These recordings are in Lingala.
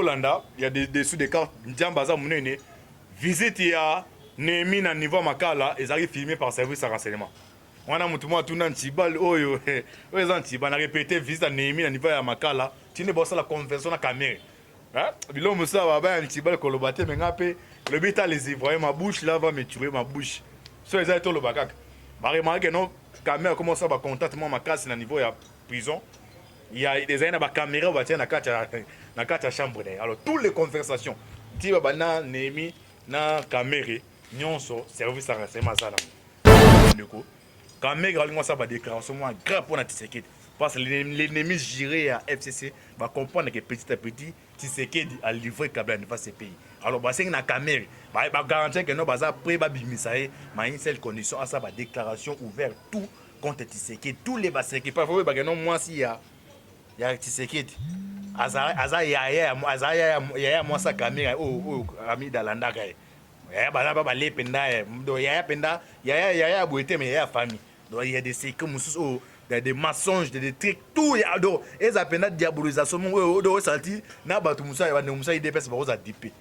Bolanda ya dessous des cartes, Nzambe aza monene. Visite ya Néhémie na niveau ya Makala ezalaki filmé par service ya renseignement. Wana moto moko atuna Ntibal oyo oyo eza Ntibal na répété visite ya Néhémie na niveau ya Makala tinde bosala convention na Kamerhe. Biloko mosusu baba ya Ntibal koloba te, mais nga mpe lobi ta les Ivoiriens, ma bouche là va me tuer, ma bouche. So eza toloba kaka. Ba remarquer non, Kamerhe commence ba contact mwa makasi na niveau ya prison. Il y a ezali na ba caméra batia na kati ya chambre na ye. Alors toutes les conversations ti babanda Néhémie na Kamerhe nyonso, service ya renseignement aza nango. Ndeko Kamerhe alingi asala badéclaration mwa grave mpona Tshisekedi, parce que l'ennemi juré ya FCC bacomprendre que petit à petit Tshisekedi a livré Kabila devant ce pays. Alors basengi na Kamerhe bagarantir que non, baza prêt babimisa ye, mais une seule condition: asala badéclaration ouverte tout contre Tshisekedi, tous les baseki. Parfois oyebaka no mwasi ya Tshisekedi aza yaya, aza yaya mwasi ya Kamerhe oyo Amida alandaka ye. Yaya baza ba bale mpenza ye, donc yaya mpenza, yaya yaya ya boye te, mais yaya ya famille. Donc il y a des secrets mosusu oyo, des mensonges, des trucs, tout ya. Donc eza mpenza diabolisation moko oyo oyo osala ti na bato mosusu, bandeko mosusu ya UDPS bakozala dipe.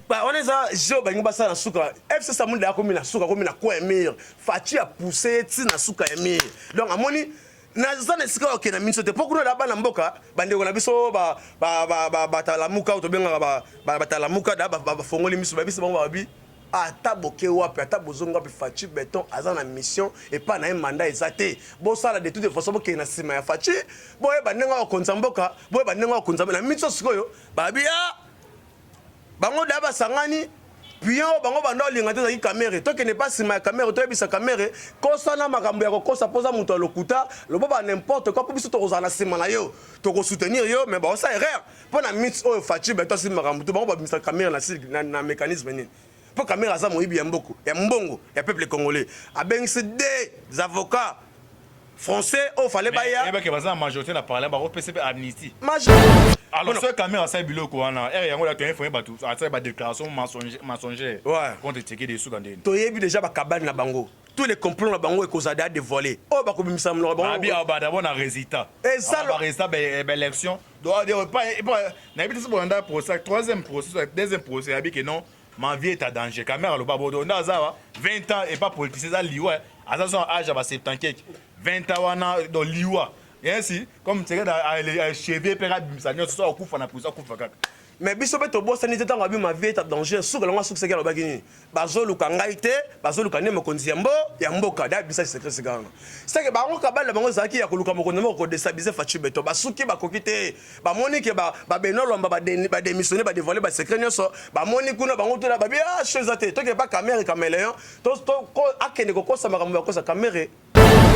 Wana eza jeu balingi basala na suka. FCC amoni akomi na suka, akomi na coin mur. Fatshi apousse ye ti na suka ya mur. Donc amoni naza na esika okende na miso te, mpo kuna da bana mboka, bandeko na biso batalamuka oyo tobengaka batalamuka, da bafongoli miso, bayebisi bango, babi ata boke wapi, ata bozongi wapi, Fatshi Béton aza na mission epai na ye, mandat eza te. Bosala de toute façon, bokende na nsima ya Fatshi, boyeba ndenge akokonza mboka, boyeba ndenge akokonza na miso. Sikoyo babi a bango da basangani pion oyo bango banda olinga te ezalaki Kamerhe. Tokende pa nsima ya Kamerhe, toyebisa Kamerhe: kosana makambo ya kokosa mpoza moto ya lokuta, loba ba n'importe quoi, mpo biso tokozala na nsima na yo, tokosoutenir yo. Mais baosala erreur mpo na miti oyo Fatshi Béton asili makambo to bango babimisa Kamerhe na mécanisme nini? Mpo Kamerhe aza moyibi ya mboko, ya mbongo ya peuple congolais. Abengisi des avocats français oyo fale baya. Yebake baza na majorité na parlement, bakopesa mpe amnistie. Alors soki Kamerhe asali biloko wana ere yango la toinforme bato, asali badéclaration mensongère contre Tshisekedi, esuka ndeni? Toyebi déjà bakabali na bango, tous les complots na bango ekozala deya dévoilé oyo bakobimisa monoko. Bango abi d'abord na résultat, résultat baélection. Nayebi te so bolanda procès, troisième procès, deuxième procès, yabi ke non, ma vie est à danger. Kamerhe aloba bodo nde aza wa 20 ans epa politicien eza liwa, aza so âge ya ba 70 quelque, 20 ans wana, donc liwa ainsi comme Tshisekedi achevé mpe abimisa nyonso, so akufa na prison, akufa kaka. Mais biso mpe tobosani te, ntango abi ma vie est en danger, suka lango asukisaki, alobaki nini? Bazoluka ngai te, bazoluka nde mokonzi ya mboka. Da abimisa secret sika wana, seke bango kabali na bango ezalaki ya koluka mokonzi ya mboka, kodéstabiliser Fatshi Béton. Basuki, bakoki te, bamoni ke babeno Lwamba badémissionne, badévoile basecret nyonso. Bamoni kuna bango tuna babi ah cho eza te, toke pa Kamerhe caméléon, akende kokosa makambo bakosa Kamerhe.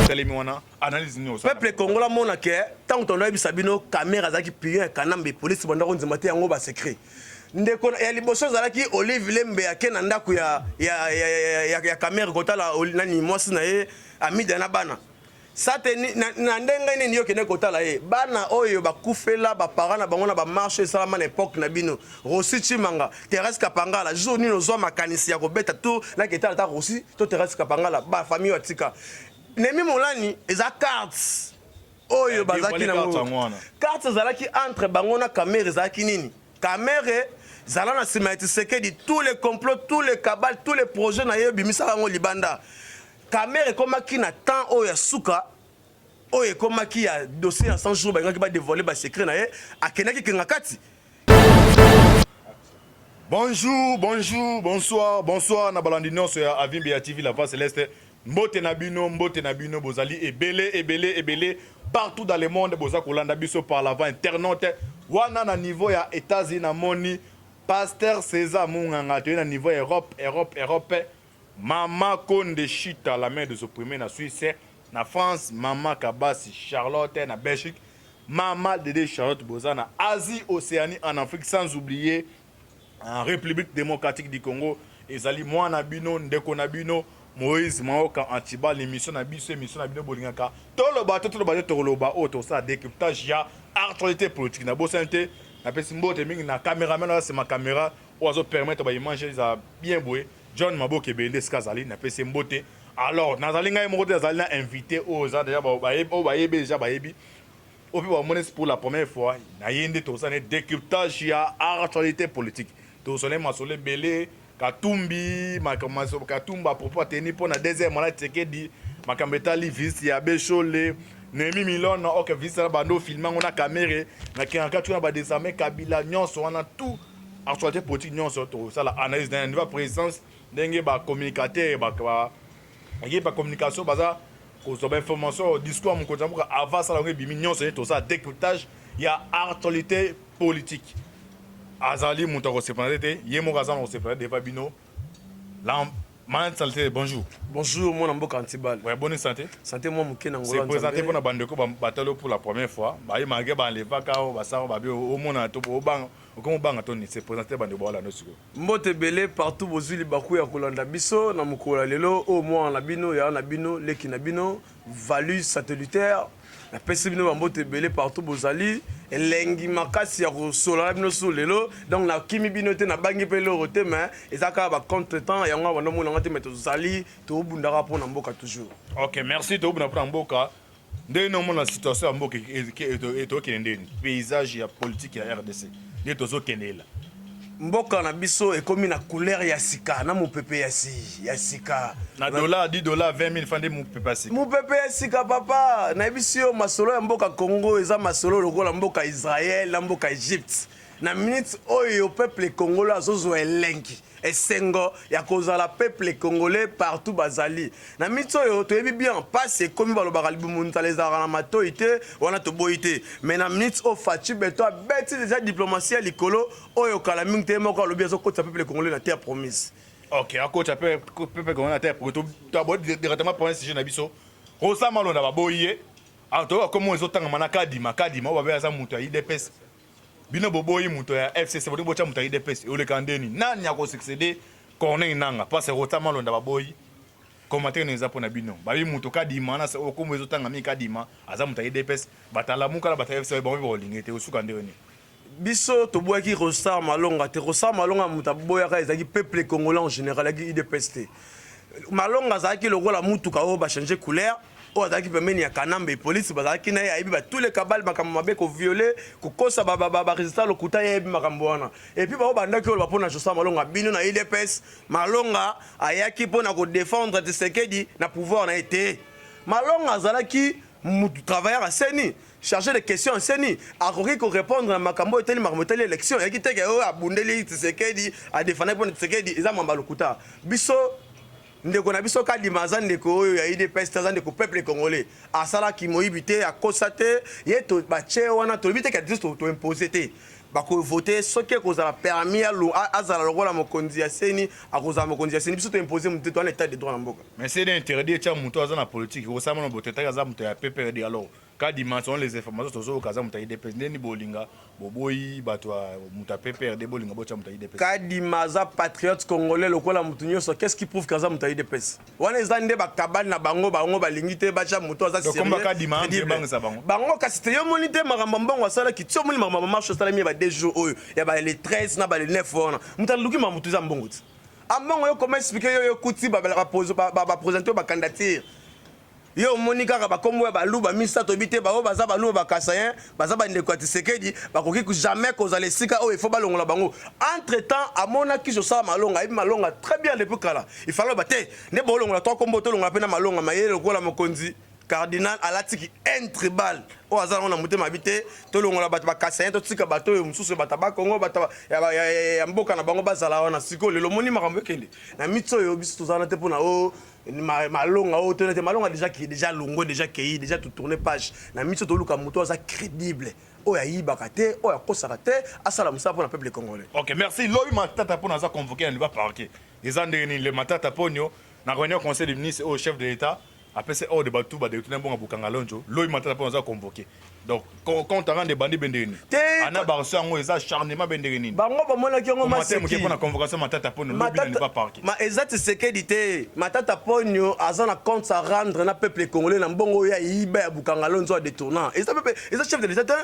Telemi wana, analyse nini? Peuple congolais amona ke ntango tondo yebisa bino Kamerhe azalaki pion ya Kanambe, polisi bandako ndima te yango basecret. Ndeko ya liboso ezalaki Olive Lembe ake na ndako ya Kamerhe kotala nani, mwasi na ye Amida na bana sa te. Na ndenge nini yo okende kotala ye? Bana oyo bakufela baparent na bango na bamarche esalama na époque na bino, Rossy Tshimanga, Thérèse Kapangala, jour nini ozwa makanisi ya kobeta tour nake etala ta Rossy to Thérèse Kapangala, bafamille oyo atika Néhémie Mwilanya? Eza carte oyo bazalaki nango, carte ezalaki entre bango na Kamerhe ezalaki nini? Kamerhe zala na nsima ya Tshisekedi, tous les complots, tous les cabales, tous les projets na ye, ebimisaka yango libanda. Kamerhe ekomaki na temps oyo ya suka oyo ekomaki ya dossier ya 100 jours, balingaki badévoile basecret na ye, akendaki kenga kati. Bonjour, bonjour, bonsoir, bonsoir na balandi nyonso ya Avimbe ya TV La Voix Céleste. Mbote na bino, mbote na bino, bozali ebele, ebele, ebele partout dans le monde, boza kolanda biso par la voie internaute. Wana na niveau ya États-Unis namoni Pasteur César Munganga, toye na niveau ya Europe, Europe, Europe. Mama Konde Chita, la main des opprimés na Suisse, na France, Mama Kabasi Charlotte na Belgique, Mama Dédé Charlotte boza na Asie, Océanie, en Afrique, sans oublier en République démocratique du Congo. Ezali mwana bino, ndeko na bino, Moïse Maoka Antiba. L'émission na biso, émission na bino bolingaka, toloba te, toloba te, tokoloba oyo tosala décryptage ya actualité politique. Na bosani te, napesi mbote mingi na caméraman oyo asema caméra, oyo azopermettre baimage eza bien boye, John Maboke ebende esika azali, napesi mbote. Alors nazali ngai moko te, azali na invité oyo eza déjà oyo bayebi, déjà bayebi. Oyo mpe bamoni pour la première fois na ye nde tozosala ne décryptage ya actualité politique. Tozosala masolo ebele, Katumbi, makambo Katumba à propos ateni mpo na deuxième mandat Tshisekedi, makambo etali visite ya Beshole, Néhémie Milona, ok, visite na bando filme yango na Kamerhe na Kengaka tuna ba désarmé Kabila, nyonso wana, tout actualité politique nyonso tozosala analyse na niveau ya présidence, ndenge bacommunicateur ba équipe ya communication baza kozwa bainformation, discours ya mokonzi ya mboka avant asala yango ebimi, nyonso ye tosala décryptage ya actualité politique. Azali moto akosepana te, ye moko aza na kosepana devant bino. La santé, bonjour. Bonjour, mwana mboka Antibal. Ouais, bonne santé. Santé mwa moke na ngolo. Se présenter mpona bandeko batali pour la première fois, baye malgré balevaka oyo basala babi omona to obanga, okomi obanga to nini. Se présenter, bandeko baolanda sikoyo. Mbote ebele partout bozwi libaku ya kolanda biso na mokolo ya lelo oyo. Mwana na bino, yaya na bino, leki na bino, Valu Satellitaire, napesi bino bambote ebele partout bozali. Elengi makasi ya kosola na bino su lelo. Donc nakimi bino te, nabangi mpe eloko te, mais eza kaka bacontretemps yango bando omonanga te, mais tozali, tobundaka mpo na mboka toujours. Ok, merci. Tobunda mpona mboka. Ndenge nomona situation ya mboka etokende ndeni, paysage ya politique ya RDC nde tozokendela? Mboka na biso ekomi na couleur ya sika, na mopepe ya si ya sika. Na dollar 10 $, 20 000 francs, nde mopepe ya sika. Mopepe ya sika, papa. Nayebisi yo, masolo ya mboka Congo eza masolo lokola mboka Israel na mboka Egypte. Na minute oyo, peuple congolais azozwa elengi, esengo ya kozala peuple congolais partout bazali. Na minute oyo, toyebi bien mpasi ekomi, balobaka libumu nzala ezalaka na matoi te, wana toboyi te. Mais na minute oyo, Fatshi Béton abeti déjà diplomatie ya likolo oyo kala mingi te. Moko alobi azokotisa peuple congolais na terre promise. Ok, akotisa peuple congolais na terre promise. Toabodi directement premier sujet na biso. Rosa Malonda, baboyi ye. Toyoka komo ezotangama na Kadima. Kadima oyo babe aza moto ya UDPS. Bino boboyi moto ya FCC, bolingi botya moto ya UDPS. Oleka ndeni nani akosuccéder Corneille Nanga? Parce Rosa Malonda baboyi. Commentaire no eza mpona bino. Babi moto Kadima na okombo ezotanga mingi, Kadima aza moto ya UDPS, batalamuka na bato ya FCC, bango mpe bakolinga ete osuka ndenge nini? Biso toboyaki Ronsard Malonda te. Ronsard Malonda, moto aboyaka ezalaki peuple congolais en général, ayaki UDPS te. Malonda azalaki lokola mutuka oyo bachange couleur, oyo azalaki pembeni ya Kanambe Hippolyte, bazalaki na ye, ayebi batule kabale, makambo mabe, kovioler, kokosa barésultat, lokuta, ye ayebi makambo wana. Et puis bao bandaki oloba mpo na Ronsard Malonda, bino na UDPS, Malonda ayaki mpo na kodéfendre Tshisekedi na pouvoir na ye te. Malonda azalaki mutu travailleur ya CENI, chargé de questions ya CENI, akoki korépondre na makambo oyo etali, makambo etali élection. Ayaki teke oyo abundeli Tshisekedi, adefendaki mpona Tshisekedi, eza mamba lokuta. Biso, ndeko na biso Kadima aza ndeko oyo ya UDPS te, aza ndeko peuple congolais. Asalaki moyibi te, akosa te. Ye batie wana, tolobi te ke biso toimpose te. Bakovote soki ekozala permis azala lokola mokonzi ya CENI, akozala mokonzi ya CENI. Biso toimpose motu te, towana état de droit na mboka. Mais c'est interdit etya moto aza na politique kosala na botetaki aza moto ya PPRD. Alors Kadima, selon les informations tozoyoka, aza moto ya UDPS. Ndeni bolinga boboyi bato ya moto ya PPRD, bolinga botya moto ya UDPS? Kadima aza patriote congolais lokola moto nyonso. Qu'est-ce qui prouve qu'aza moto ya UDPS? Wana eza nde bakabali na bango. Bango balingi te batya moto aza Kadima bangisa bango. Bango kasi te. Yo moni te makambo mbongo asalaki ti, omoni makambo bamarche asalami ya ba 2 jours oyo ya ba le 13 na ba le 9 wana. Moto aluki makambo moto eza mbongo ti ambongo. Yo koma expliquer, yo yokuti baprésente oyo bacandidature, yo omoni kaka bakombo ya Baluba misato bi te. Baoyo baza Baluba, Bakasayen, baza bandeko ya Tshisekedi, bakoki jamais kozala esika oyo. Il faut balongola bango. Entre temps amonaki Ronsard Malonda, ayebi Malonda très bien depuis kala. Il fallait ba te nde bolongola trois kombo, tolongola mpe na Malonda mayele lokola mokonzi cardinal alatiki un tribal oyo aza nango na motema abi te. Tolongola bato Bakasayen, totika bato oyo mosusu, bato ya Bakongo, bato ya mboka na bango bazala wana. Sikoyo lelo omoni makambo ekende na miti oyo. Biso tozala te mpona oyo Malonda oyo tona te. Malonda déjà déjà longwe, déjà kei, déjà totourne page. Na miso toluka moto aza crédible, oyo ayibaka te, oyo akosaka te, asala mosala mpona peuple congolais. Ok, merci. Lobi Matata mpona aza convoqué na niveau parquet, eza ndenge nini? Le Matata Ponyo na réunion conseil des ministres oyo chef de l'État apesi ordre, bato badétourner mbongo Bukanga Lonzo. Lobi Matata mpo aza convoqué, donc compte rendu ebandi be ndenge nini? Ana barso yango eza acharnement be ndenge nini? Bango bamonaki yango. Maseki mpona convocation Matata Ponyo lobi na niveau parquet. Ma eza Tshisekedi te. Matata Ponyo aza na compte à rendre na peuple congolais na mbongo oyo ayiba ya Bukanga Lonzo, adétourner. Eza peuple, eza chef de l'État te.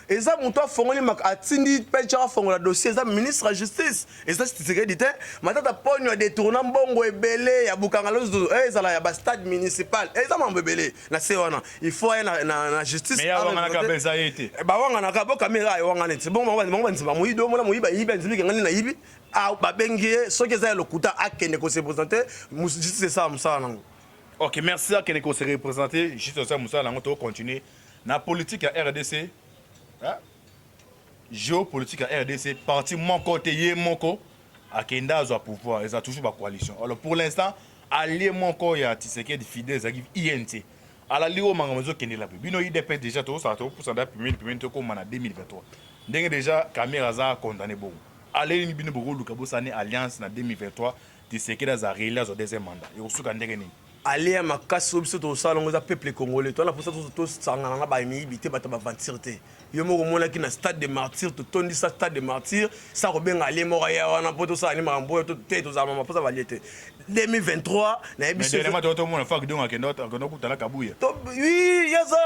Eza moto afongoli atindi peinture afongola dossier, eza ministre ya justice, eza Tshisekedi te. Matata Ponyo adetourna mbongo ebele ya Bukanga Lonzo, eh, ezala ya ba stade municipal, eza mambo ebele na se wana. Il faut aye na justice. Mais awanganaka mpe eza ye te. Eh, bawanganaka bo Kamera ayewangana te. Bongo bango bandima moyibi, omona moyibi ayibi andimi ke ngani nayibi. Ah, babengi ye soki eza ya lokuta akende ko se présenter, justice esala mosala nango. Ok, merci. Akende ko se représenter, justice esala mosala nango. To continuer na politique ya RDC, hein? Géopolitique ya RDC, parti moko te ye moko akenda azwa pouvoir, eza toujours ba coalition. Alors pour l'instant, allié moko ya Tshisekedi fidèle ezalaki INC. Alali oyo makambo ezokendela mpe bino UDPS déjà tozosala, tokopusa da pembeni pembeni, tokóma na 2023 ndenge déjà Kamerhe aza condamné. Bongo aleli bino bokoluka bosani alliance na 2023, Tshisekedi aza réélu, azwa deuxième mandat, ekosuka ndenge nini? Ale ya makasi oyo biso tozosala yango eza peuple congolais. Towana mposa tosangana na bamiyibi te, bato baventure te. Yo moko omonaki na Stade de Martyr, totondisa Stade de Martyr sa kobenga ale moko aya wana mpo tosala ni makambo oyo te. Tozala mama mposa balie te. 2023 nayebi. Tomona Fak Dong akende okutana Kabuya. Oui, yaza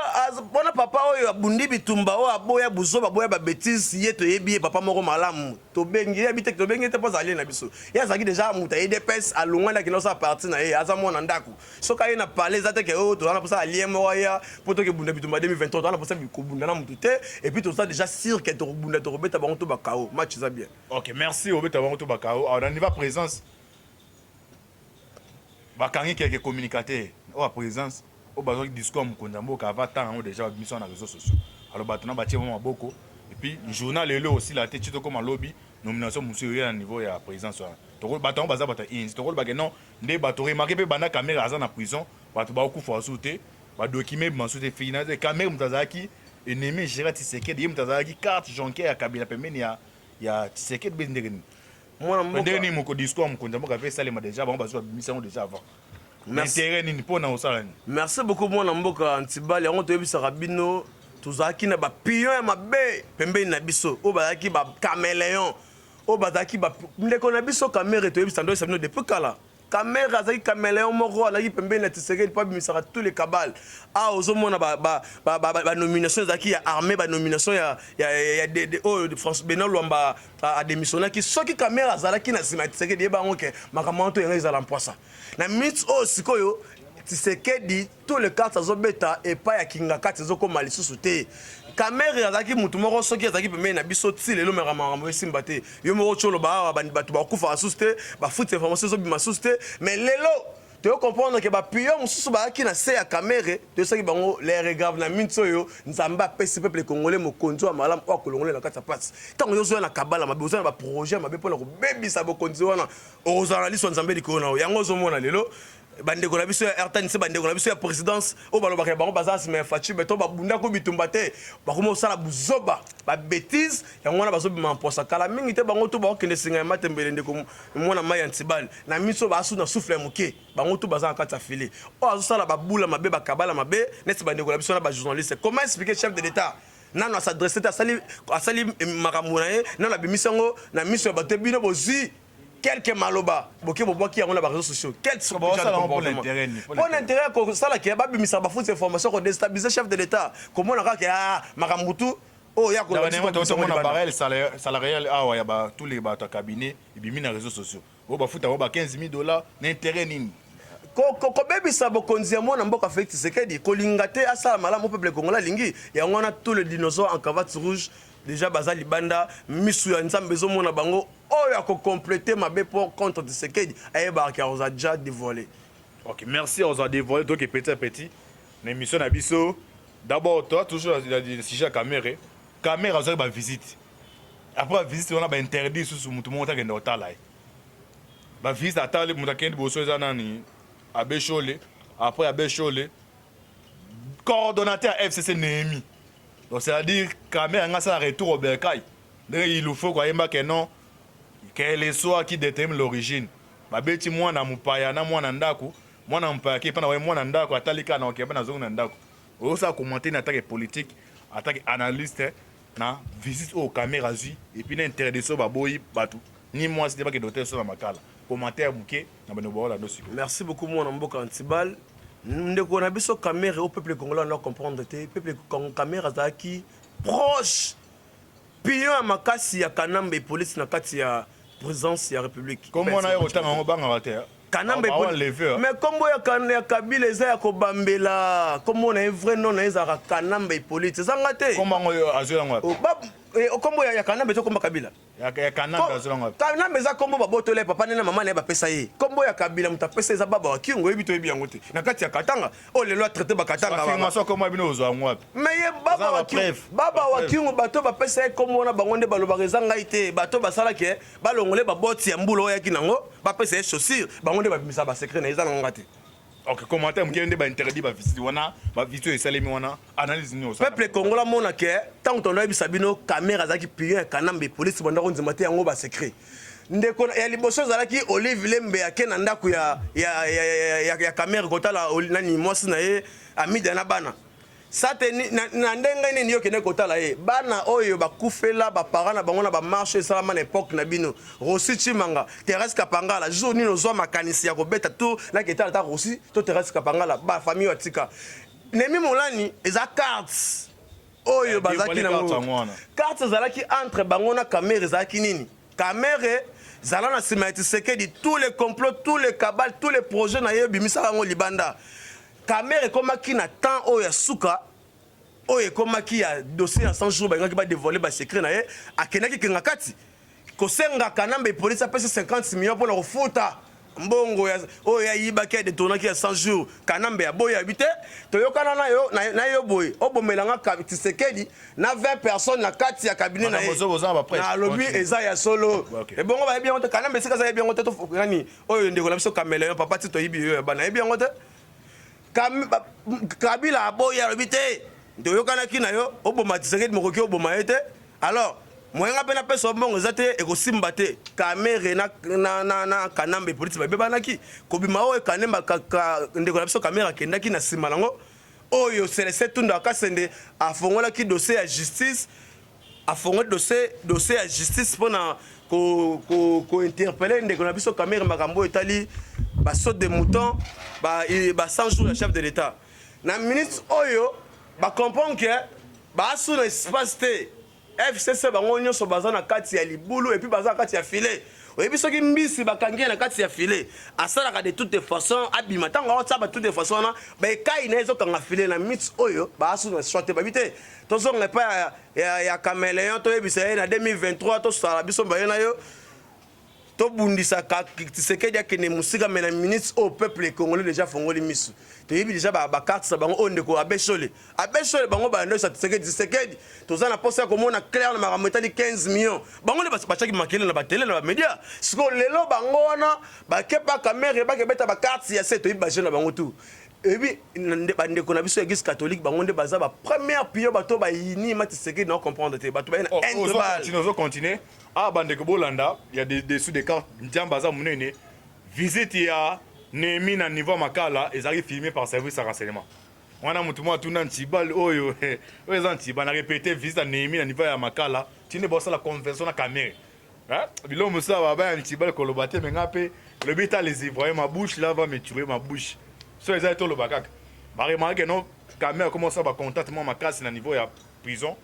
mpona papa oyo abundi bitumba, oyo aboya buzoba, aboya babêtises. Ye toyebi ye, papa moko malamu. Tobengi ye, yebi te, tobengi ye te mpo azali na biso. Ye azalaki déjà moto ya UDPS, alongwani, akende kosala parti na ye. Aza mwana ndako. Soki aye na palais, eza te ke oyo toza na mposa alie moko aya mpo tokebunda bitumba 2023. Toza na mposa kobunda na motu te. Et puis toza déjà sûr ke tokobunda, tokobeta bango to bakao. Match eza bien. Ok, merci. Obeta bango to bakao. Alors na niveau présence, bakangi quelques communicateurs oyo ya présidence oyo bazwaki discours ya mokonzi ya mboka avant ntango yango déjà babimisi na réseaux sociaux. Alors bato na batie bango maboko. Et puis journal lelo osila te, ti tokóma lobi, nomination mosusu eyoya na niveau ya présidence wana. Bato yango baza bato ya inzi. Tokolobake non nde bato remarque mpe banda Kamerhe aza na prison, bato bakokufa basu te, badocument ebima su te. Fina Kamerhe moto azalaki ennemi Gérard Tshisekedi, ye moto azalaki carte jonquière ya Kabila pembeni ya Tshisekedi. Mpe ndenge nini? Mwana mboka. Ndenge nini moko discours ya mokonzi ya mboka mpe esalema déjà, bango bazwi, babimisi yango déjà avant? Intérêt nini mpo na kosala nini? Merci beaucoup, mwana mboka Ntibali. Yango toyebisaka bino, tozalaki na bapion ya mabe pembeni na biso oyo bazalaki bacaméléon, oyo bazalaki ndeko na biso Kamerhe. Toyebisa, ndoyebisa bino depuis kala, Kamerhe azalaki caméléon moko, azalaki pembeni na Tshisekedi mpo abimisaka tous les cabales. Awa ozomona banomination ezalaki ya armée, banomination ya oyo Benoît Lwamba adémissionnaki. Soki Kamerhe azalaki na nsima ya Tshisekedi, yeba yango ke makambo wana to yango ezala mpwasa na minute oyo. Sikoyo Tshisekedi, tous les cartes azobeta epai ya kinga kati, ezokóma lisusu te. Kamerhe azalaki mutu moko, soki azalaki pembeni na biso, ti lelo meka makambo esimba te. Yo moko ti oloba awa, bato bakufaka susu te, bafuti information ezobima susu te. Mais lelo toyo comprendre ke bapion mosusu bazalaki na se ya Kamerhe, toyesaki bango l'heure grave. Na minti oyo Nzambe apesi peuple congolais mokonzi wa malamu oyo akolongola na kati ya pasi. Ntango yo ozoya na kabala mabe, oza na baprojet ya mabe mpona kobebisa bokonzi wana, okozala na liso ya Nzambe likolo na yo. Yango ozomona lelo bandeko na biso ya RTNC, bandeko na biso ya présidence oyo balobaka ya bango baza nsima ya Fatshi Béton, babundako bitumba te, bakoma kosala buzoba, babêtises. Yango wana bazobima mposa kala mingi te. Bango to bakokende singa ya matembele. Ndeko mwana mai ya Ntibale, na miso baasu na souffle ya moke, bango to baza na kati ya file oyo azosala babula mabe, bakabala mabe neti bandeko na biso na bajournaliste. Comment expliquer chef de l'État nano as'adresse te, asali makambo na ye, nano abimisi yango na miso ya bato? Bino bozwi quelque maloba, boke bobwaki yango na baréseaux sociaux. Quel mpo na intérêt ya kosala ke babimisaka bafausses information, kodéstabiliser chef de l'État, komona kaka ah, makambo tu oyo ya Tomona barème salarial awa ya tous les bato ya cabinet ebimi na réseaux sociaux, oyo bafuta bango ba 15 000 $, na intérêt nini? Kobebisa bokonzi ya mwana mboka Félix Tshisekedi, kolinga te asala malamu peuple congolais alingi. Yango wana tous les dinosaures en cravate rouge déjà baza libanda. Misu ya Nzambe ezomona bango. Oyo akocompléter mabe mpo contre Tshisekedi, ayebaka akozala déjà dévoilé. Ok, merci. Ozala dévoilé. Donc petit à petit na émission na biso, d'abord toi toujours na sujet ya Kamerhe. Kamerhe azwaki bavisite. Après bavisite wana, bainterdit susu motu moko takende kotala ye. Bavisite atali, moto akende liboso eza nani? Abbé Shole. Après abbé Shole, coordonnateur ya FCC Néhémie. Donc c'est à dire Kamerhe anga asala retour au bercail, ndenge il faut koyemba ke non, que le soir qui détermine l'origine. Babeti mwana mopaya na mwana ndako. Mwana mopaya ke mpa na mwana ndako, atali kaka na okemba, nazongi na ndako. Ozosala commenter na attaque politique, attaque analyste na visite oyo Kamerhe azwi, et puis na interdiction baboyi bato ni mwasi te bakende hotel so na Makala. Commentaire moke na bandeko baolanda sikoyo. Merci beaucoup, mwana mboka Antibal. Ndeko na biso Kamerhe, au peuple congolais anda comprendre te, peuple Kamerhe azalaki proche, pion ya makasi ya Kanambe Hippolyte na kati ya présidence ya République. Kombo na ye kotanga yango bangaka te. Kanambe Hippolyte, mais kombo ya Kabila eza ya kobambela. Kombo na ye, vrai nom na ye ezalaka Kanambe Hippolyte, ezanga te. Kombo yango azwi yango? Kombo ya Kanambe to kombo Kabila? Ya Kanambe, azwi yango. Kanambe eza kombo babotoli ye papa nene, mama na ye bapesa ye kombo ya Kabila. Moto apesa eza baba wa Kiungo, oyebi, toyebi yango te na kati ya Katanga oyo lelo atraite Bakatanga. Kombo bino ozwa yango wapi? Mais ye baba wa Kiungo, bato bapesa ye kombo wana, bango nde balobaka, eza ngai te. Bato basalaki balongole baboti ya mbula oyo ayaki nango, bapesa ye chaussure, bango nde babimisa basecret na ye, eza nango nga te. Ok, commentaire moke nde bainterdit bavisite wana, bavisite oyo esalemi wana, analyse nini? Peuple congolais amona ke ntango tondo oyebisa bino Kamerhe azalaki pion ya Kanambe, polisi bandako ndima te yango basecret. Ndeko ya liboso ezalaki Olive Lembe, ake na ndako ya Kamerhe kotala nani, mwasi na ye Amida na bana sate. Na ndenge nini yo okende kotala ye? Bana oyo bakufela baparent na bango na bamarche esalama na époque na bino, Rossy Tshimanga, Thérèse Kapangala, jour nini ozwa makanisi ya kobeta tour naki etala ata Rossy to Thérèse Kapangala, bafamille oyo atika Néhémie Mwilanya? Eza carte oyo bazalaki nango, carte ezalaki entre bango na Kamerhe. Ezalaki nini? Kamerhe zala na nsima ya Tshisekedi, tous les complots, tous les cabales, tous les projets na ye, ebimisaka yango libanda. Kamerhe ekomaki na temps oyo ya suka, oyo ekomaki ya dossier ya 100 jours, balingaki badévoile basecret na ye. Akendaki kenga kati kosenga Kanambe polisi apesi 50 millions mpona kofuta mbongo oyo ayibaki, adétournaki ya 100 jours. Kanambe aboyi, abi te, toyokana na yo, na yo boye, obomelanga Tshisekedi na 20 personnes na kati ya cabinet na ye. Nalobi eza ya solo. Ebongo bayebi yango te? Kanambe esika aza yebi yango te? Nani oyo, ndeko na biso Caméléon, papa ti toyibi yo ya bana, yebi yango te? Kabila aboyi, alobi te, toyokanaki na yo oboma Tshisekedi, mokoki oboma ye te. Alors moyenga mpe napesa mbongo eza te, ekosimba te. Kamerhe na Kanambe polisi babebanaki kobima oyo Kanemba, ndeko na biso Kamerhe akendaki na nsima nango oyo Celestin Tunda Kasende afongolaki dossier ya justice, afongoli dossier ya justice mpona kointerpeller ndeko na biso Kamerhe, makambo oyo etali basaut de mouton, ba 100 jours ya chef de l'État. Na minute oyo bacomprendre ke baasu na espace te, FCC bango nyonso baza na kati ya libulu et puis baza na kati ya filet. Oyebi, soki mbisi bakangi ye na kati ya filet, asalaka de toute façon abima. Ntango aotia ba toute façon wana, baekai na ye ezokanga filet. Na minute oyo baasu na choix te, babi te, tozonga epai ya Caméléon, toyebisa ye na 2023 tosala biso baye na yo, tobundisaka Tshisekedi akende mosika. Mais na minute oyo peuple congolais déjà fongoli miso, toyebi déjà bacarte na bango. Oyo ndeko Abeshole, Abeshole, bango bandosa Tshisekedi, Tshisekedi toza na posa ya komona clair na makambo etali 15 millions. Bango nde batiaki makele na batele, na bamédia. Sikoyo lelo bango wana bakepa Kamerhe, bakebeta bacarte ya se. Toyebi bajeune na bango tout. Eyebi bandeko na biso ya Église catholique, bango nde baza bapremière pion, bato bayini ma Tshisekedi na comprendre te, bato baye na intervalle. Ozocontinue awa, bandeko bolanda ya dessous de carte, nzambe aza monene. Visite ya Néhémie na niveau ya Makala ezalaki filmé par service ya renseignement wana. Motu moko atuna ntibal oyo, oyo eza ntiba na répété, visite ya Néhémie na niveau ya Makala, tinde bosala convention na Kamerhe. Biloko mosusu baba ya ntibal koloba te, me nga mpe lobi ta les Ivoiriens, ma bouche là va me tuer, ma bouche so eza toloba kaka. Baremarke no Kamerhe akoma osala bacontact mwa makasi na niveau ya prison,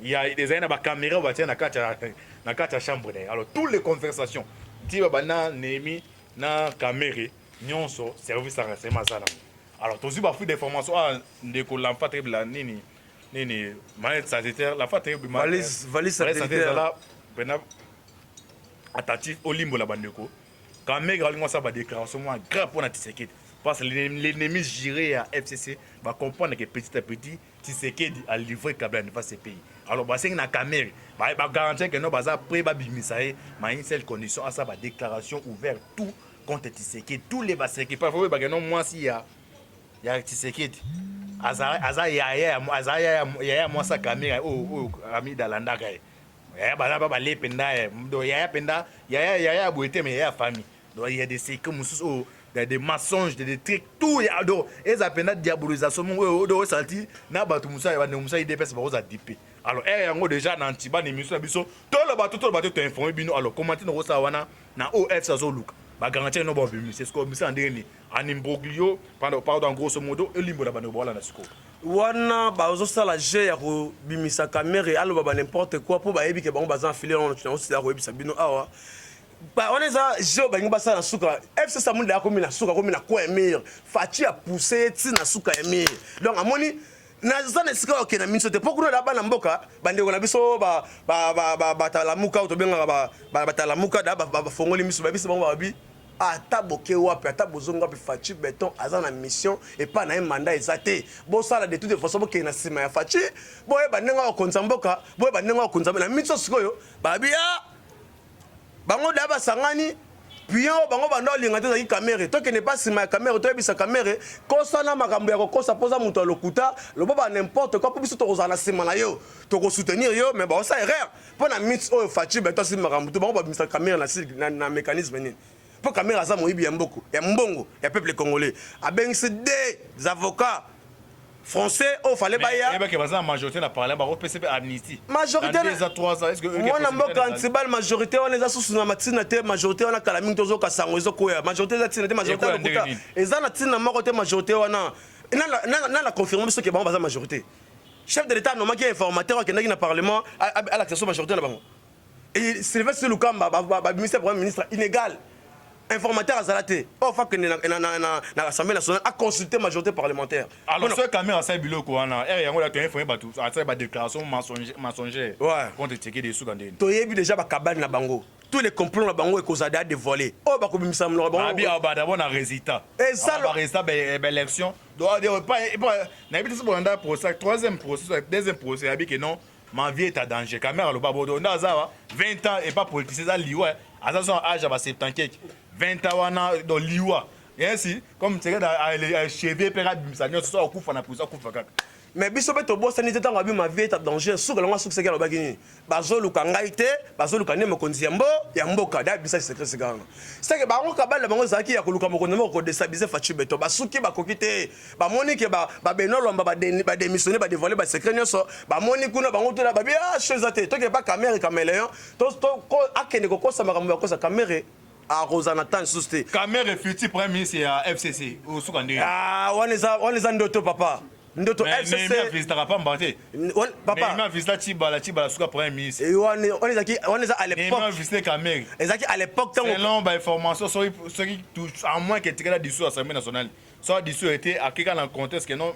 ya ezali na bacaméra oyo batia na kati ya chambre na ye. Alors toutes les conversations ti babanda Néhémie na Kamerhe nyonso, service ya renseignement aza nango. Alors tozwi bafuite d'information ah ndeko l'enfant terrible la nini nini, manette satellitaire, l'enfant terrible. Valise satellitaire. Ezala mpena attentif, olimbola bandeko. Kamerhe alingi asala badéclaration mwa grave mpona Tshisekedi, parce que l'ennemi juré ya FCC bacomprendre que petit à petit Tshisekedi a livré Kabila na ce pays. Alors basengi na Kamerhe bagarantir que no baza prêt babimisa ye, mais une seule condition: asala badéclaration ouverte tout contre Tshisekedi, tous les baseki. Parfois oyebake no mwasi ya Tshisekedi aza yaya mwasi ya Kamerhe oyo Amida alandaka ye. Yaya baza ba bale mpenza ye, donc yaya mpenza, yaya ya boye te, mais yaya famille. Donc il y a des secrets mosusu oyo, il y a des mensonges, des trucs tout ya. Donc eza mpenza diabolisation moko oyo oyo osala ti na bato mosusu ya bandeko mosusu ya UDPS bakozala dipe. Alors ere yango déjà na ntiba na émission na biso, toloba to toloba te, toinforme bino. Alors comment tina kosala wana na of azoluka bagarantie no babimisi? Est-ce que obimisa na ndenge nini? En imbroglio, pardon, pardon, grosso modo elimbola bandeko baolanda sikoyo. Wana bazosala jeu ya kobimisa Kamerhe aloba ba n'importe quoi mpo bayebi ke bango baza na filet wana. Naosila koyebisa bino awa, wana eza jeu balingi basala na suka. FCC amoni akomi na suka, akomi na coin ya mur. Fatshi apousse ye ti na suka ya mur. Donc amoni naza na esika okende na miso te, mpo kuna na bana mboka, bandeko na biso batalamuka, oyo tobengaka batalamuka, da bafongoli miso, bayebisi bango, babi ata boke wapi, ata bozongi wapi, Fatshi Béton aza na mission epai na ye, mandat eza te. Bosala de toute façon, bokende na nsima ya Fatshi, boyeba ndenge akokonza mboka, boyeba ndenge akokonza na miso. Sikoyo babi a bango da basangani pion oyo bango banda olinga te ezalaki Kamerhe. Tokende pa nsima ya Kamerhe, toyebisa Kamerhe: kosana makambo ya kokosa mpoza moto ya lokuta, loba ba n'importe quoi, mpo biso tokozala na nsima na yo, tokosoutenir yo. Mais baosala erreur mpo na mit oyo Fatshi Béton asili makambo to bango babimisa Kamerhe na mécanisme nini? Mpo Kamerhe aza moyibi ya mboko, ya mbongo ya peuple congolais. Abengisi des avocats français oyo fallait baya. Yebake baza na majorité na parlement, bakopesa mpe amnistie. Majorité eza 3 ans, est-ce que mwana mboka Antibal, majorité wana eza susu na matina te. Majorité wana kala mingi tozoka sango ezokoya. Majorité eza ntina te, majorité ya lokuta, eza na ntina moko te. Majorité wana nana confirme biso ke bango baza majorité. Chef de l'État anomaki informateur, akendaki na parlement, alakisa so majorité na bango. Et Sylvestre Lukamba babimisi premier ministre inégal, informateur azala te. Oyo fa kende na Assemblée nationale aconsulte majorité parlementaire. Alors soki Kamerhe asali biloko wana, ere yango la toinforme bato, asali badéclaration mensongère contre Tshisekedi, esuka ndeni? Toyebi déjà bakabali na bango, tous les complots na bango ekozala déjà dévoilé, oyo bakobimisa monoko. Bango abi d'abord na résultat, résultat baélection. Nayebi te so bolanda procès, troisième procès, deuxième procès, yabi ke non, ma vie est à danger. Kamerhe aloba bodo nde aza wa 20 ans epa politicien, eza liwa. Aza so âge ya ba 70 quelque, 20 ans wana, donc liwa ainsi comme Tshisekedi achevé mpe abimisa nyonso, so akufa na prison, akufa kaka. Mais biso mpe tobosani te, ntango abi ma vie est danger, suka lango asukisaki, alobaki nini? Bazoluka ngai te, bazoluka nde mokonzi ya mboka. Da bisa secret sika wana, seke bango kabali na bango ezalaki ya koluka mokonzi ya mboka, kodéstabiliser Fatshi Béton. Basuki, bakoki te. Bamoni ke babenoît Lwamba badémissionne, badévoile basecret nyonso. Bamoni kuna bango tuna, babi ah, chose eza te, toke pa Kamerhe caméléon, akende kokosa makambo bakosa. Kamerhe akozala na temps lisusu te. Kamerhe futur premier ministre ya FCC, osuka ndenge? Ah, wana eza ndoto, papa, ndoto. FCC avisitaka pamba te. Papa avisita Tshibala, Tshibala suka premier ministre. Wana ezalaki, wana eza à l'époque. Avisite Kamerhe. Ezalaki à l'époque ntango, selon bainformation, soki à moins que tikala dissous Assemblée nationale, so dissous ete akeka na contexte ke non,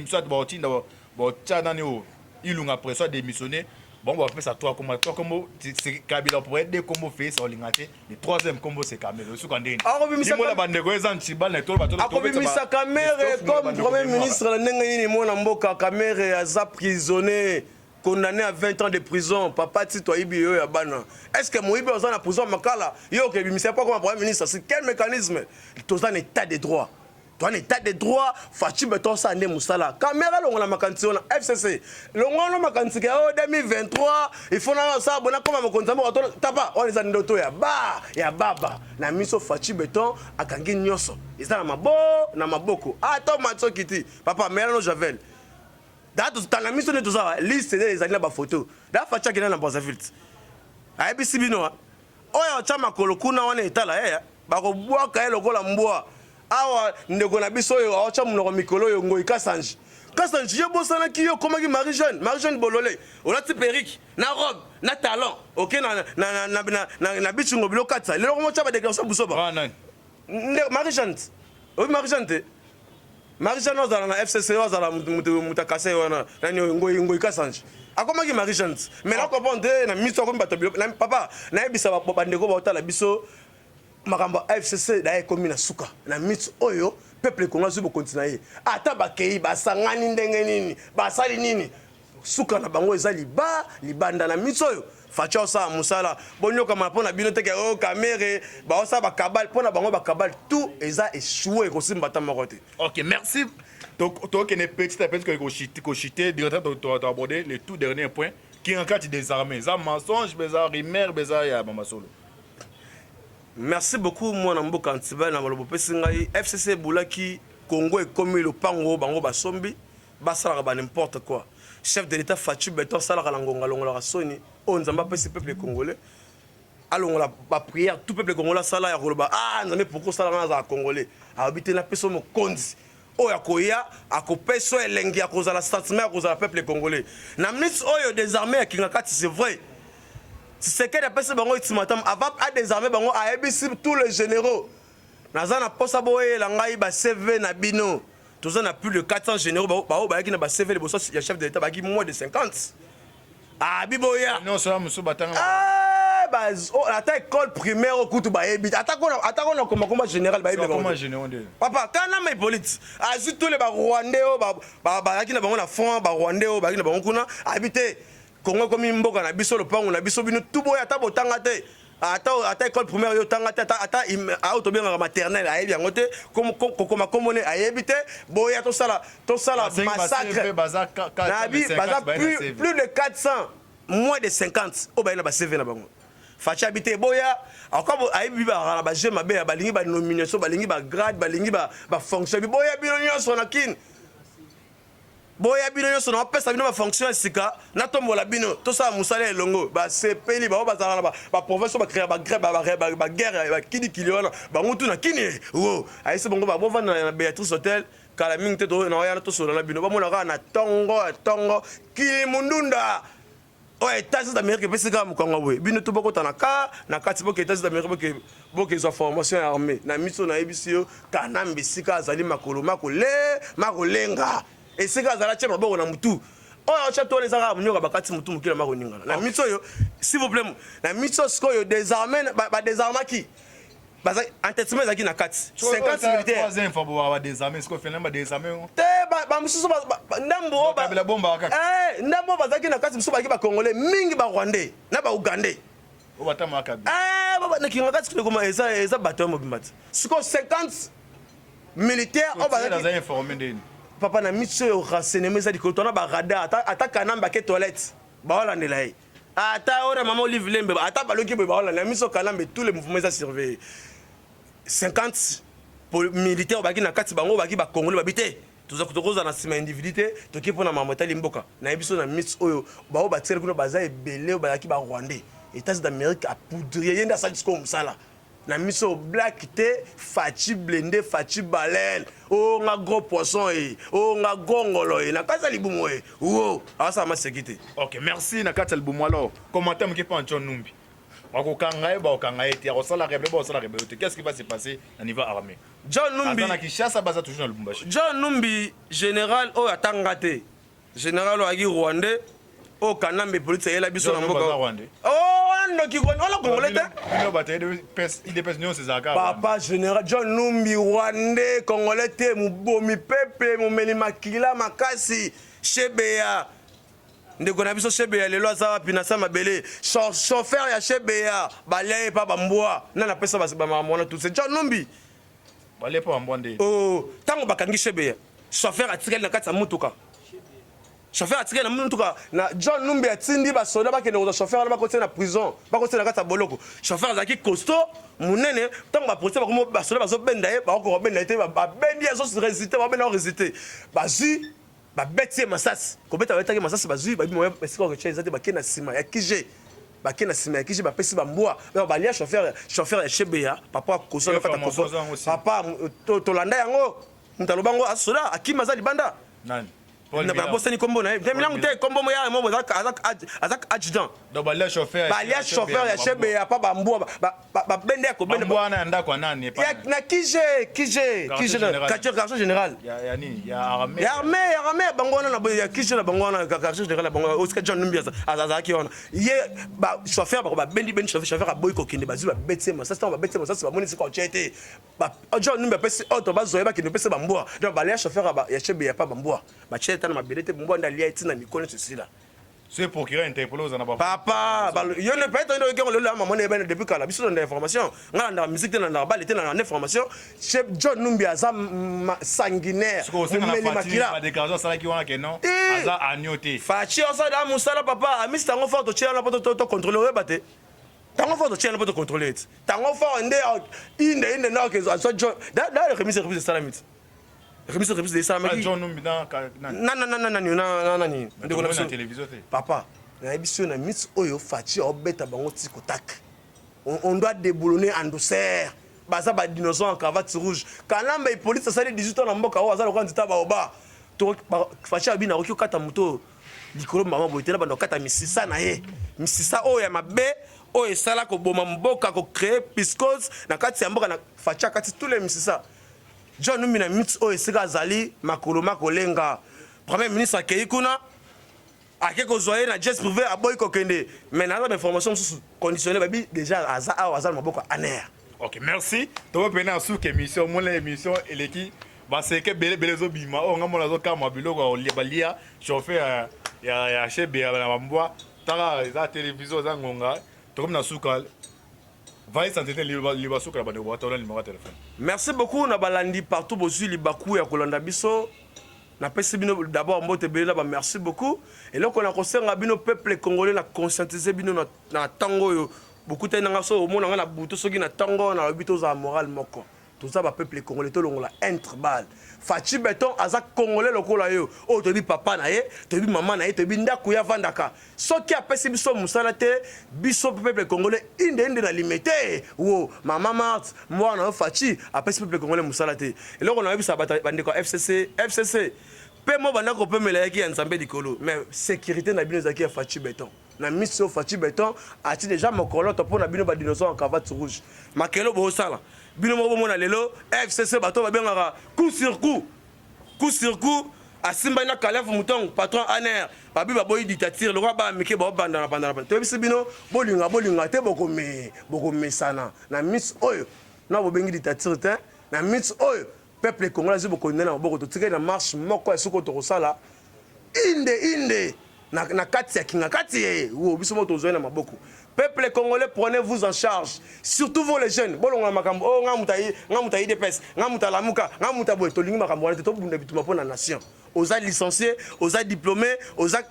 soit baotinda baotya nani oyo Ilunga, après soit démissionné. Bon, bapesa trois kombo, trois kombo, c'est Kabila pour deux kombo, Félix olinga te, le troisième kombo c'est Kamerhe. Osuka ndeni? Limola bandeko, eza Ntibala na etolo bato. Akobimisa Kamerhe comme premier ministre na ndenge nini? Mwana mboka, Kamerhe aza prisonnier, condamné à 20 ans de prison. Papa, ti toyebi yo ya bana, est ce que moyibi aza na prison makala, yo okebimisa po comme premier ministre? C'est quel mécanisme? Toza na état de droit, toza na état de droit. Fatshi Béton osala nde mosala. Kamerhe alongola makanisi wana. FCC, longola makanisi ke o 2023 il faut nanga osala bona koma mokonzi ya mboka. To tapa wana eza ndoto ya ba ya baba na miso. Fatshi Béton akangi nyonso, eza na mabo na maboko. Ata matsoki ti papa mela no javel da totanga miso nde toza liste nde ezali na bafoto da. Fatshi akenda na Brazzaville, ayebisi bino oyo atya makolo kuna wana etala ye, bakobwaka ye lokola mbwa. Awa ndeko na biso oyo aotya monoko mikolo oyo, Ngoi Kasanji, Kasanji, yo bosanaki yo okomaki Marie Jeune, Marie Jeune Bolole, olati perruque na robe na talon, oke na bicungo bilo katisa. Lelo komotya badéclaration busoba. Marie Jeune, oyi Marie Jeune te, Marie Jeanne azala na FCC, oyo azala mutu akase wana nani oyo, Ngoi Kasanji akomaki Marie Jeanne. Mais na comprendre te, na miso akomi bato papa. Nayebisa bandeko baotala biso, makambo ya FCC da ekomi na suka na miso oyo. Peuple Congo azwi bokonzi na ye. Ata bakei basangani ndenge nini, basali nini, suka na bango eza liba libanda. Na miso oyo Fatshi osala mosala, bonyokama mpo na bino teke oyo Kamerhe baosala bakabale mpo na bango, bakabale tout eza échoué, ekosimba ata moko te. Ok, merci. Tokende petit à petit kochite directement, toaborder le tout dernier point qui en kati désarmé, eza mensonge, eza rumeur, eza ya mamasolo? Merci beaucoup, mwana mboka Antibal, na maloba opesi ngai. FCC ebulaki Congo, ekomi lopango bango basombi, basalaka ba n'importe quoi. Chef de l'État Fatshi Béton asalaka na ngonga, alongolaka soni oyo Nzambe apesi peuple congolais, alongola baprière tout peuple congolais asala ya koloba: "Ah Nzambe, pourquoi osalaka nazala congolais?" Alobi te, napesa mokonzi. Oyo akoya akopesa yo elengi ya kozala sentiment ya kozala peuple congolais. Na minutes oyo desarme ya Kingakati c'est vrai. Tshisekedi apesi bango ultimatum avant a desarmer bango ayebisi tous les généraux naza na posa boyela ngai ba CV na bino. Toza na plus de 400 généraux baoyo bayaki na ba CV liboso ya chef de l'État bayaki moins de 50. Ah biboya. Nyonso ya mosusu batanga. Ah, ba, oh, ata école primaire okutu bayebi ata kona ata kona koma koma général bayebi bango. Koma général nde. Papa kana ma Hippolyte azui tous les ba rwandais oyo ba ba bayaki na bango na front ba rwandais oyo bayaki na bango kuna ayebi te Congo ekomi mboka na biso lopango na biso bino tout boya ata botanga te ata ata école primaire yo tanga te ata ata oyo tobengaka maternelle ayebi yango te kokoma kombo ne ayebi te boya tosala tosala massacre nabi baza plus, plus de 400 moins de 50 oyo baye na ba CV na bango Fatshi abi te boya akobo ayebi ba na ba jeu mabe ya balingi ba nomination balingi ba grade balingi ba ba fonction boya bino nyonso na kin Boya bino nyonso nakopesa bino ba fonction ya sika, natombola bino, tosala mosala elongo. Basepeli bango bazalaka na ba province oyo ba créa ba grève ba guerre ya ba kilikili wana bango tout na kini wo ayebisi bango ba bovanda na Beatrice Hotel kala mingi te nakoya tosolola na bino bamona kaka na tongo ya tongo kilimundunda oyo Etats-Unis d'Amerique epesi kaka mokongo boye bino to bokota na ka na kati boke Etats-Unis d'Amerique boke bokezwa formation ya armée na miso nayebisi yo Kanambe esika azali makolo makole makolenga esika azali atie maboko na mutu oyo atya to wana eza kaka monyoka bakati mutu mokili makoningana na miso oyo s'il vous plaît na miso sikoyo désarmé ba désarmaki baza entêtement ezalaki na kati 50 militaires troisième fois bo ba désarmé sikoyo finalement ba désarmé te ba mosusu ndambo oyo kabila bomba kaka eh ndambo bazalaki na kati mosusu bazalaki ba congolais mingi ba rwandais na ba ougandais oyo batama kabila eh ba na kinga kati koma eza eza bato ya mobimba te sikoyo 50 militaires oyo bazalaki informé ndeni papa na miso oyo renseignement eza likolo tona ba radar ata ata kanambe ake toilette baolandela ye Ata oyo na mama Olive Lembe ata baloki boye baolanda miso Kanambe tous les mouvements eza surveillé 50 militaires baki na kati bango baki ba congolais babi te tokozala na nsima individu te toki mpo na makambo etali mboka na ye biso na miss oyo baoyo batikali kuna baza ebele oyo bazalaki ba rwandais Etats d'Amérique apoudrier ye nde asali sikoyo mosala Na miso black te Fatshi blende Fatshi baleine oh nga gros poisson eh oh nga gongolo eh na kati ya libumu eh wo asala maseki te. Ok merci na kati ya libumu alors commentaire moke mpo na John Numbi bakokanga ye bakokanga ye te akosala rebellion bakosala rebellion te qu'est-ce qui va se passer na niveau armée John Numbi aza na Kinshasa baza toujours na Lubumbashi John Numbi général oyo atanga te General oyo ayaki rwandais oyo kanambe hippolyte ayela biso na mboka oh wana ndoki rwandais wana congolais te bino bato ya UDPS nyonso ezalaka papa general John Numbi rwandais congolais te mobomi pepe momeli makila makasi shebeya ndeko na biso shebeya lelo aza wapi na sa mabele chauffeur ya shebeya balia ye pa bambwa nani apesa bamakambo wana tout c'est John Numbi balia pa bambwa nde oh ntango bakangi shebeya Chauffeur atikali na kati ya mutuka. Chauffeur atikali na mutuka na John Numbi atindi ba soldats bakende kozwa chauffeur wana bakotia na prison, bakotia na kati ya boloko. Chauffeur azalaki costaud, munene, tango ba policiers bakomi ba soldats bazobenda ye, bakokoka kobenda ye te, babendi ye azo résister, babenda ye résister. Bazwi babeti ye masasi, kobeta babetaki masasi bazwi bayebi moyen esika bakotia eza te, bakei na sima ya QG. Bake na sima ya kiji bapesi ba mbwa donc balia chauffeur chauffeur ya Chebeya papa koso na kata koso papa tolanda yango Moto aloba ngo asoda akima aza libanda. Nani? Nabosani kombo na ye. Te milangu te kombo mo ya mo aza aza adjudant. Donc balia chauffeur. Balia chauffeur ya Chebeya pa ba mbwa ba bende ya kobenda. Mbwa wana ya ndako ya nani? Na kije kije kije quartier quartier général. Ya ya nini? Ya armée. Ya armée ya armée ya bango wana na ya kije na bango wana quartier général ya bango osika John Numbi azalaki wana. Ye ba chauffeur ba bendi bendi chauffeur chauffeur aboyi kokende bazwi ba beti masasi tango ba beti masasi bamoni sika otie te. Ba John Numbi apesi ordre bazwa ye bakende kopesa ba mbwa. Donc balia chauffeur ya Chebeya pa ba mbwa. Batie ata na mabele te mbwa nde alia ye ti na mikolo nyonso esila. Soki procureur interpellé oza na ba Papa, ba yo ne peut-être nde oyoki yango lelo ya maman na depuis kala biso tolanda information. Nga nalandaka musique te nalandaka bale te nalandaka nde information. Che John Numbi aza sanguinaire. Sikoyo osenga na Momeli Fatshi makila. ba déclaration asalaki wana ke non Te. aza agneau te. Fatshi osala musala papa, amisi tango fort totie wana po to contrôler oyeba te. Tango fort totie wana po to contrôler ti. Tango fort nde inde inde nde ake azwa John da da remise remise esalami ti. Remise remise esalamaki. Ah, John Numbi na na na na na na na na nani ndeko na biso television te. Papa nayebi biso na miss oyo Fatshi aobeta bango ti kotak. On, on doit déboulonner en douceur. Baza ba dinosaure en cravate rouge. Kanambe Hippolyte asali 18 ans na mboka oyo, aza lokola nzete ya baoba. Fatshi abi nakoki kokata moto oyo likolo mama boye te, na banda kokata misisa na ye, misisa oyo ya mabe oyo esala koboma mboka, ko créer psychose na kati ya mboka. Na Fatshi akati tous les misisa. John Numbi na minutes oyo esika azali makolo makolenga. Premier ministre akei kuna, ake kozwa ye na jet privé, aboyi kokende, mais naza ba information mosusu conditionné, babi déjà aza awa, aza na maboko ya ANR. Ok, merci. Tobo pene na suka émission, mona émission eleki baseke ebele ebele ezobima oyo nga mona azokamwa biloko ya kolia balia chauffeur ya chebe ya na bambwa. Tala, eza télévision, eza ngonga, tokomi na suka. Vaille santé liba suka na bandeko bata numéro ya téléphone. Merci beaucoup na balandi partout bozwi libaku ya kolanda biso. Napesi bino d'abord mbote ebele na ba merci beaucoup. Eloko na kosenga bino peuple congolais, na conscientiser bino na ntango oyo bokutani na nga, so omona nga na butu, soki na ntango nalobi tozala moral moko, toza ba peuple congolais, tolongola entre bal. Fatshi Beton aza congolais lokola yo oyo, toyebi papa na ye, toyebi mama na ye, toyebi ndako ye avandaka. Soki apesi biso mosala te, biso peuple congolais inde inde na limete wo mama Marthe, mwana yo Fatshi apesi peuple congolais mosala te. Eloko nayebisa bandeko ya FCC, FCC mpe mo banda kopemela yaki ya Nzambe likolo, mais sécurité na bino ezalaki ya Fatshi Beton. Na miso oyo Fatshi Beton ati déjà mokoloto mpo na bino ba dinosaure en cravate rouge, makelo bosala bino moko bomona lelo FCC bato babengaka coup sur coup, coup sur coup. Asimbani na Kalev Mutongo, patron ANR, babi baboyi dictature lokola bana mike baobandana bandana. Toyebisi bino, bolinga bolinga te, bokome bokomesana na miso oyo na bobengi dictature te. Na miso oyo peuple congolais azwi bokonzi na maboko, totikali na marche moko ya soki tokosala inde inde na kati ya kinga kati ye wo biso moko tozwai na maboko. Peuple congolais, prenez-vous en charge, surtout vous les jeunes. Bolongola makambo oyo nga muta nga muta UDPS, nga muta Lamuka, nga muta boye. Tolingi makambo wana te, tobunda bitumba mpo na nation. Oza licencié, oza diplômé, oza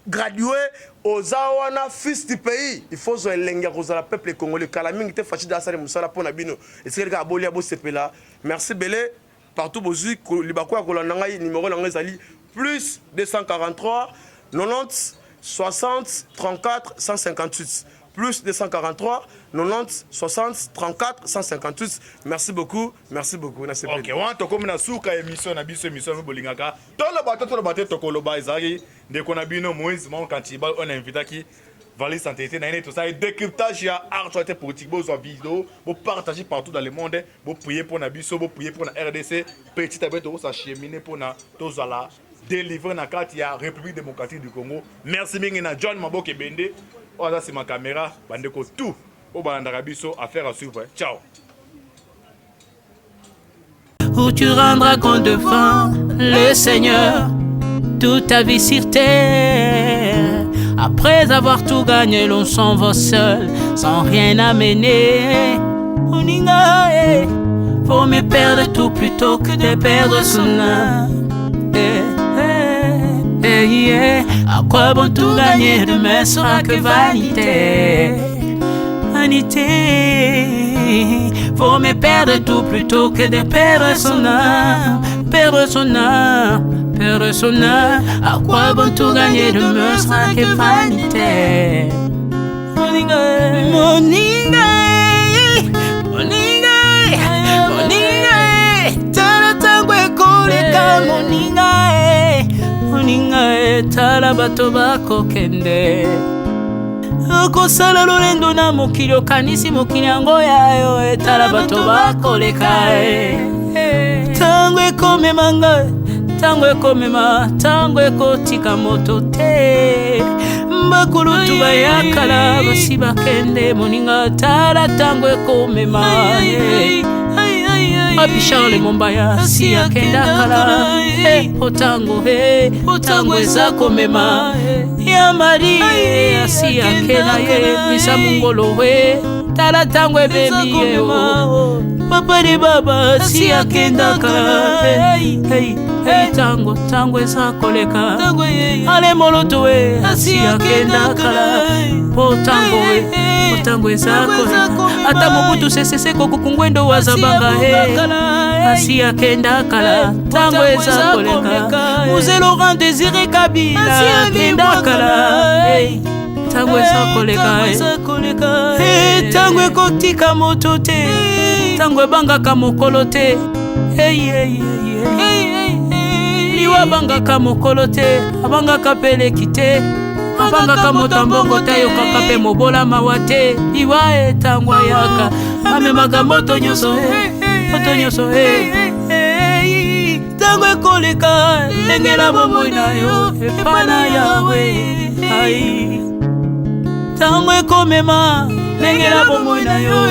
gradué, oza wana fils du pays, il faut ozwa elengi ya kozala peuple congolais. Kala mingi te Fatshi asali mosala mpo na bino, esikali kaka bolia bosepela. Merci bele partout bozwi libaku ya kolanda ngai. Numéro na ngai ezali plus 243 90 60 34 158, plus 243 90 60 34 158. Merci beaucoup, merci beaucoup. Ok, wana tokomi na suka émission na biso, émission oyo bolingaka toloba te, toloba te, tokoloba. Ezalaki ndeko na bino Moïse Monkantiba oyo na invitaki Valie Santé na ye, tosali décryptage ya actualité politique. Bozwa vidéo, bopartage partout dans le monde, boprier mpo na biso, boprier mpo na RDC. Petit à petit tokosacheminer mpona tozala délivré na kati ya République démocratique du Congo. Merci mingi na John Maboke Bende oyo aza nsima caméra, bandeko tout oyo balandaka biso. Affaire à suivre, ciao. Où tu rendras compte devant le Seigneur toute ta vie sur terre. Après avoir tout gagné, l'on s'en va seul, sans rien amener. Moninga, eh, vaut mieux perdre tout plutôt que de perdre son âme. Eh, eh, eh, yeah. À quoi bon tout gagner, demain sera que vanité. Vanité. Vaut mieux perdre tout plutôt que de perdre son âme. Perdre son âme, perdre son âme. À quoi bon tout gagner, demain sera que vanité. Moninga, moninga, moninga, moninga, tala tango ekoleka, moninga, moninga, tala bato bakokende. Okosala lolendo na mokili, okanisi mokili yango ya yo, etala bato bakoleka. Ntango ekomema ngai, ntango ekomema, ntango ekotika moto te. Bakulutu bayakala basi bakende, moninga, tala ntango ekomema. Papi Charles Mombaya si akenda kala, po ntango, ntango eza komema. Ya Marie asi akenda ye, misa mongolo we, tala ntango ebemi ye. Papa de baba si akenda kala, ntango, ntango eza koleka. Ale moloto we asi akenda kala, po ntango we, po ntango eza koleka. Ata Mobutu Sese Seko Kuku Ngwendo wazabanga he asi akenda kala, ntango eza koleka. Mzee Laurent Désiré Kabila akenda kala, ntango eza koleka. Ntango ekotika moto te. Ntango ebangaka mokolo te. Hey, hey, hey, hey. Liwa abangaka mokolo te, abangaka mpe leki te, abangaka moto ya mbongo te, ayokaka mpe mobola mawa te. Liwa etango ayaka amemaka moto nyonso, moto nyonso. Ntango ekoleka, lengela bomoi na yo epa na Yawe. Ai, ntango ekomema, lengela bomoi na yo,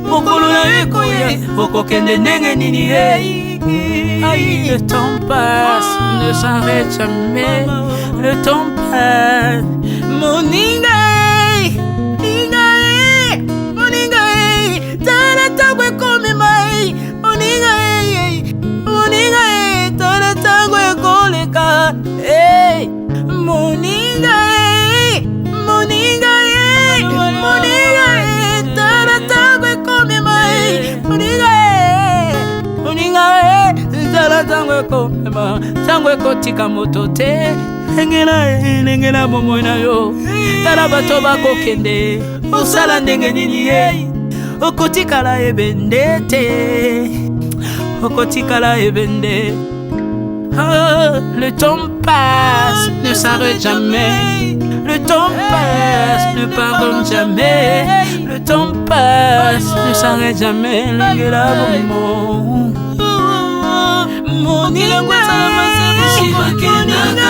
mokolo na yo ekoya, okokende ndenge nini? Aïe, le temps passe, ne s'arrête jamais. Le temps passe. Moninga, moninga, moninga, tala ntango ekomema. Moninga, moninga, tala ntango ekoleka. Moninga, moninga, moninga, tala ntango ekomema. Moninga, moninga, tala ntango ekomema. Ntango ekotika moto te. Lengela, lengela bomoi na yo. Tala bato bakokende, osala ndenge nini ye? Okotikala ebende te, okotikala ebende. Oh, le temps passe, ne s'arrête jamais. Le temps passe, ne pardonne jamais. Le temps passe, ne s'arrête jamais. Lengela bomoi. Moninga, Bakendaka,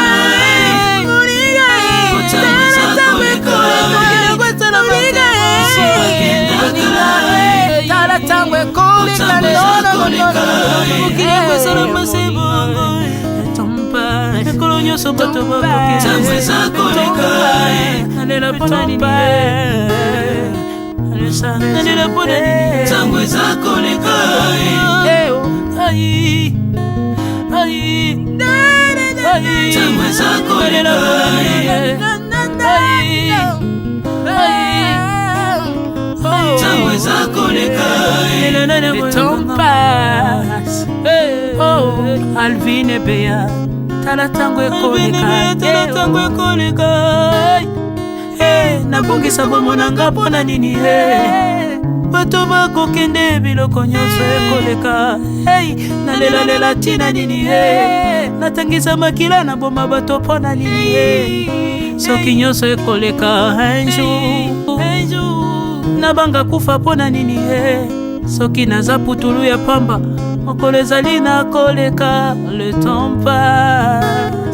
tala ntango ekoleka. Mokili yango esalama se bongo, mikolo nyonso bato. Ntango eza koleka. Nalela mpona nini? Nalela mpona nini? Ntango eza koleka. Ai, ai, ai. Ntango eza koleka. Ai, ai. Ntango eza koleka. Le temps passe. Oh, Alvin Ebeya, tala ntango ekoleka, tala ntango ekoleka. Nabongisa bomoi na nga mpo na nini? Bato bakokende, biloko nyonso ekoleka. Hey, nalelalela ntina nini? Natangisa makila, naboma bato mpo na nini, soki nyonso ekoleka un jour? Nabanga kufa mpo na nini, soki naza putulu ya pamba? Mokolo ezali na koleka. Le temps passe.